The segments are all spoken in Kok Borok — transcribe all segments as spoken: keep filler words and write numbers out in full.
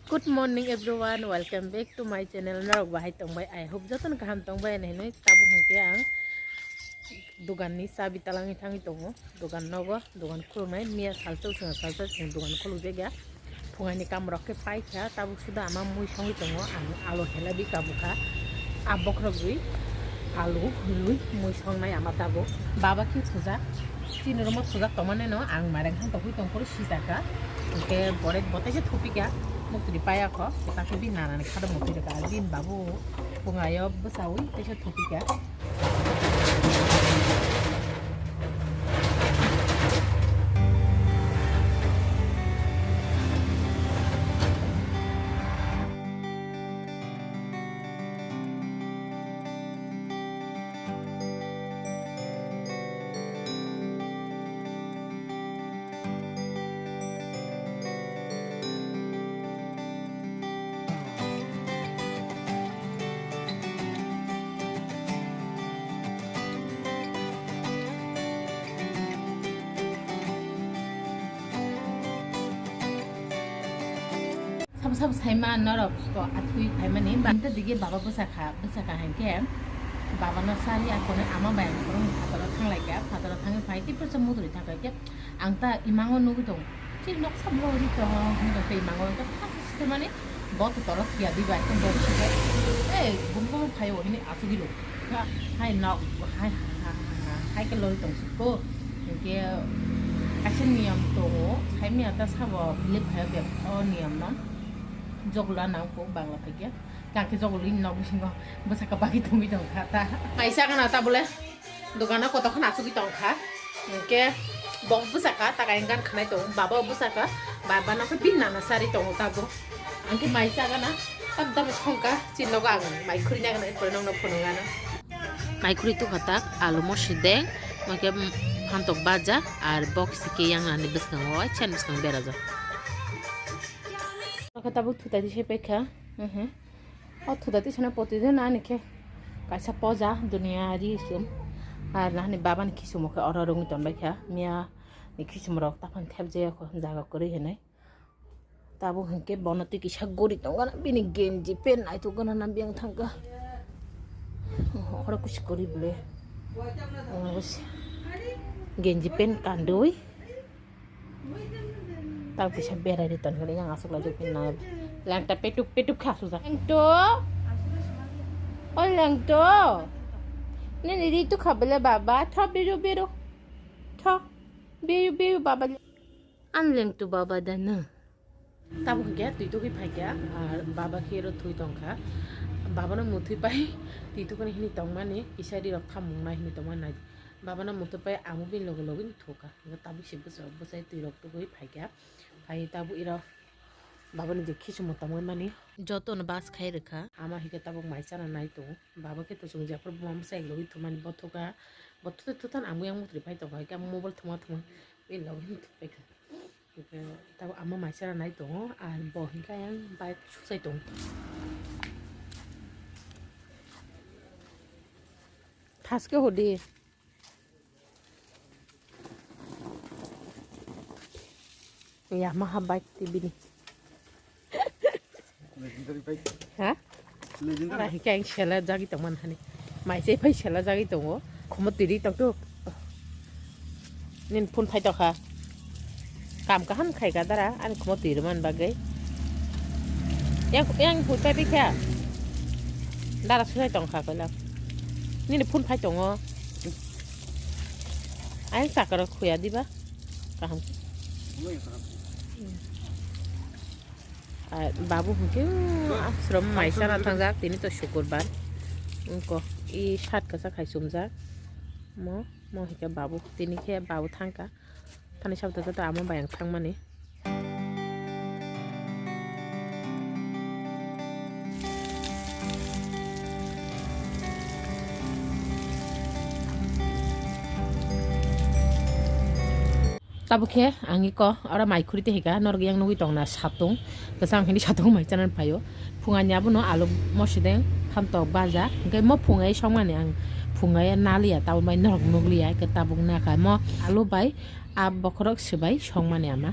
Good morning everyone, welcome back to my channel. Norok bahai tongbai, I hope jotono kaham tongbai hinwi. Tabuk hwnkhe ang dogan ni chabi talangwi thangwi tongo, dogan nogo, dogan khuluknai. Miya salsa chwng salsa chwng dogan khulukjak ya. Phungaini kaam rok khe paikha, tabuk suda ama mui songwi tongo, ang alu helabi kabukha. A bokhorok gwi alu lui mui songnai ama tabuk. Baba khe thuja, chini room o thuja tongmani no ang mairang thang tongwi tongphuru sijakha. Hwnkhe borek bo teisa thupikha, muktwi payakho, kwchak khe bini nanani khado muktwi rwkha, bini babu phungaio bwchaui teisa thupikha. Sabo sabo saima norok to atwi phaimani banta dige baba bwsakha, bwsakha hinkhe babano sari akonwi ama bai ang phuru phataro thanglaikha, phataro thangwi phai tei pursa mudri thangkha khe ang ta imango nugwi tongo. Chini nok sabo ri tongo, hinwi tongkhe imango hwnkhe phasukhe mani bo to toro phiya diba, ekdom bo sikhe, "Ei, bumung phaio," hinwi asugwi rw. Hai nok, hai, hai, hai, hai, hai khe lori tong sukgo. Hinkhe kaisa niyom tongo, saimanya ta sabo believe khaio bek o niyom no. Jogla nang kok bangla phaikhe. Khe jogolwi nok bisingo bwsakha bagwi tongwi tongkha ta. Kaisa gana ta bole dogano kotokhno asugwi tongkha. Hinkhe bo bwsakha ta kaisa gan khanai tongo. Baba bwsakha, baba no khe bini nana sari tongo tabuk. Ang khe mai chagana, tam tam songkha, chini nogo ang mai khurina gana, erpore nokno phunukgana. Mai khuri tukha tak, alu mosideng, hwnkhe phantok baja, ar box khe yang nani bwskango, chani bwskango berajak. Nokha tabuk thutai di sepaikha, mhm. O thutai di sana poti de nani khe, kaisa poja, duniya ri sum, ar nani baba ni kisumo khe oro rungwi tonbaikha, miya ni kisum rok taphang thepjaya kho, jaga kwrwi hinwi. Tabuk hinkhe bono twi kisa gori tongkha na, bini genji pant naithok gana na biyang thangkha. Oro kusi gori bole. Genji pant kandoi. Tabuk kisa berai ri tongkha yang aswk laijak pini na. Lengta petuk petuk kha aswk jak. Lengto. O lengto. Nini ri tu kha bole baba. Tho biru biru. Tho. Biru biru baba. Ang lengto baba da na. Tabuk hwnkhe twi tugwi phaikha, ar baba khe oro thwi tongkha. Babano muthwi pai twi tuguni hini tongmani, kisa rirok thamungnai hini tongmani nai. Babano muthwi pai amo bini loge loge thukha. Hwnkhe tabuk se bwsa-, bwsai twirok tugwi phaikha. Phai tabuk iro babani je khichimo tongwi mani. Jotono bas khai rwkha. Ama hwnkhe tabuk mai chana nai tongo. Baba khe to chwng jephuru buma bwsai logi thumani bo thukha. Bo thutwi thuthano ang yang muthri phai tongkha, hwnkhe mobile thuma thuma bini logi thuphaikha. Hwnkhe tabuk ama mai chana nai tongo, ar bo hwnkhe ayang bike suchai tongo. Thaske hodi. Yamaha bike tibini. Legendary bike. Ha? Legendary. Ara hikhe ang sela jagwi tongman hani. Mai se phai sela jagwi tongo. Khomo tiri tongto. Nin phone phai tokha. Kam kaham khai ka dara, ani khomo tiri man bagwi. Yang, yang phone phai bikha. Dara sujai tongkha koila. Nini phone phai tongo. Ayang sakaro khuya diba. Kaham. Ah, babu hwnkhe, ah, ashram mai chana thangjak, tini to sukurbar. Wngko, i shirt kwchak hai chumjak. Mo, mo hwnkhe babu, tini khe babu thangkha. Thani sabda joto amo bai ang thangmani. Tabuk khe ang iko oro mai khuri tei hika norok yang nugui tong na satung, kwchang hini satung mai chana phaio. Phung ani abono alu mosideng phantok baja, hwnkhe mo phung ai songmani ang phungai naliya, tabuk bai norok nukliya, ke tabuk nakha mo alu bai a bokhorok swbai songmani ama.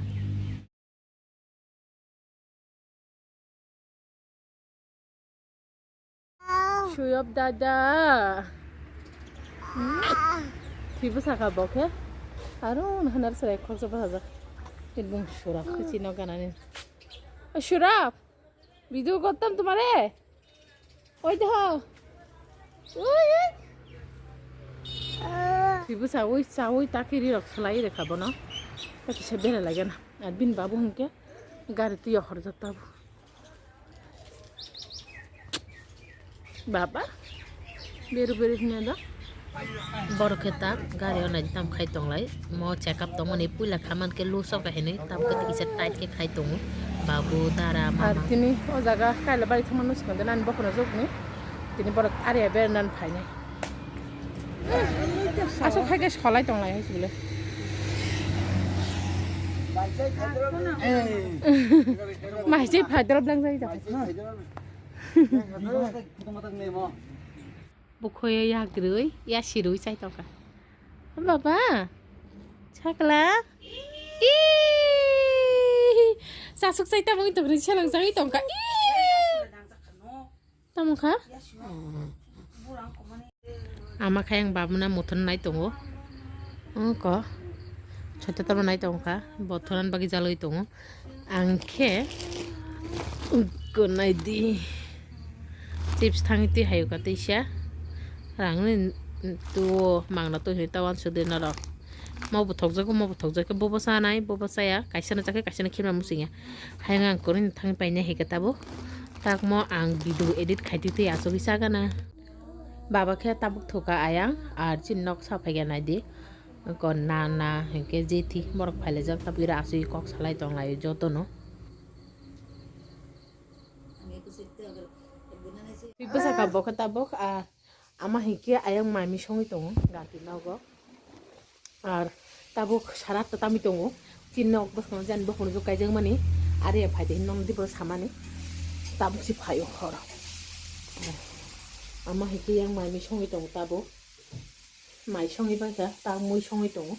Suyop dada. Hmm? Thwibo saka bo khe. Aro nahana sere khoroksa bwsajak. Tini bung Surap khe chino ganani. O Surap, video করতাম তোমারে। ওই দেখো। ওই, ওই। Thwibo chawi, chawi takiri rok salai rekha bono. Ta kisa bera lagena. Ar bini babu hwnkhe gari twi yokhorjak tabuk. Baba, beru beru hwnwi do. Borok khe ta gari o nai tam khai tonglai. Mo check up tongmani puila khaman khe loose o kahinwi tam khe kisa tight khe khai tongo. Babu, dara, mama. Ar tini o jaga kaila bari thangma nuskon de nani bokhorno jokni. Tini borok area bernan phainai. Aswk hai khe solai tonglai hai sibole. Maisai phaidrop lang jai da. Bukhoyo yagrwi, yasirwi chai tongkha. Baba, sakla. Ih, sasuk chai tamo tongri selang jagwi tongkha. Ih. Tamo kha? Ama khe ang babuna mothon nai tongo. Wngkha. Chota tamo nai tongkha. Bothonan bagwi jalwi tongo. Ang khe uggo nai di. Chips thangwi twi hayo ka tisa. Rangni tuo mangna twi hwnwi ta wansuk di norok. Mo bo thokjago, mo bo thokjakhe, bo bo chanai, bo bo chaya, kaisano chakhe, kaisano khema muchungya. Hayung ang kwrwini thangwi painai hai khe tabuk. Takmo ang video edit khai twi twi achugwi chagana. Baba khe tabuk thuka ayang, ar chini nok sa phaikha naidi. Ko nana hinkhe jethi borok phailaijak, tabuk ira achugwi kok salai tonglaio jotono. Twi bwsakha bo khe tabuk, a, ama hinkhe ayang mai mui songwi tongo gati nogo. Ar tabuk sara ta tamwi tongo. Chini nok bwskango jani bokhorok kaijak mani. Are phai de hinwi nong diboro samani. Tabuk si phaio horo. Ama hinkhe yang mai mui songwi tongo tabuk. Mai songwi paikha, ta mui songwi tongo.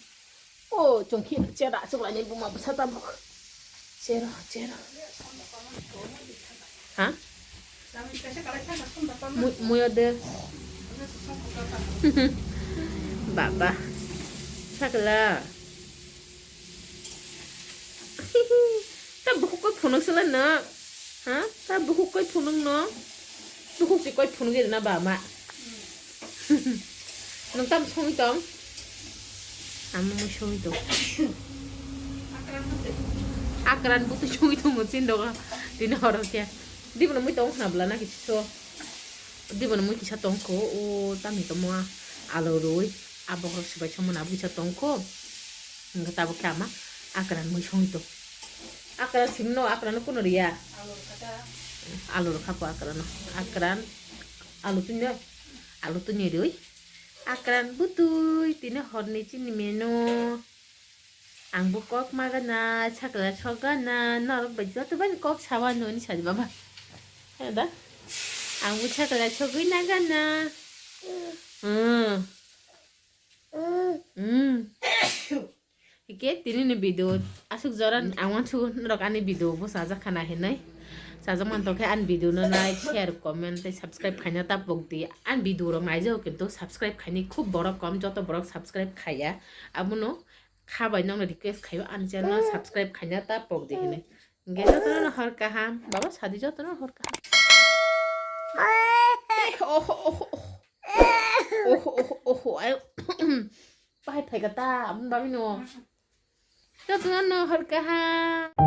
O chongkhi chera chuklai ni buma bwsa tabuk. Chera, chera. Ha? Mui-, muyo de. Baba. Sakla. Ta bukhuk koi phunuk sala na. Ha? Ta bukhuk koi phunuk no. Bukhuk si koi phunuk na ba ma. Nung tam songwi tong? Amo mo songwi tong. Akran butu songwi tong mo chin doga. Tini horo kya. Dibono mui tong khna bla na kichu. Dibono mui kisa tong ko. O tami to mo alo roi. Abo horo sibai chamo na buisa tong ko. Nung tabo kya ma. Akran mui songwi tong. Akran singno, akran kuno riya. Alu rwkha po akran no. Akran. Alu tunyo. Alu tunyo rioi. Akran butui tini horni chini menu. Ang bo kok magana, sakla sogana, norok bai joto bai kok sawa noni sadi baba. Heda. Ang bo sakla sogwi nagana. Hmm. Hmm. Hike tini ni video aswk jora ang wansuk norok ani video bo chajak khana hinwi. Chajak man tokhe ani video no like, share, comment tei subscribe khaina ta pokdi. Ani video rok naijago kintu subscribe khaini khub borok kom, joto borok subscribe khaiya. Abono kha bai nokno request khaio ani channel no subscribe khaina ta pokdi hinwi. Hingke jotono hor kaham. Baba sadi jotono hor kaham. Eh, oho, oho, oho. Oho, oho, oho. Ayo. Bahai phaika ta, aboni bagwi no. Jotono no hor kaham.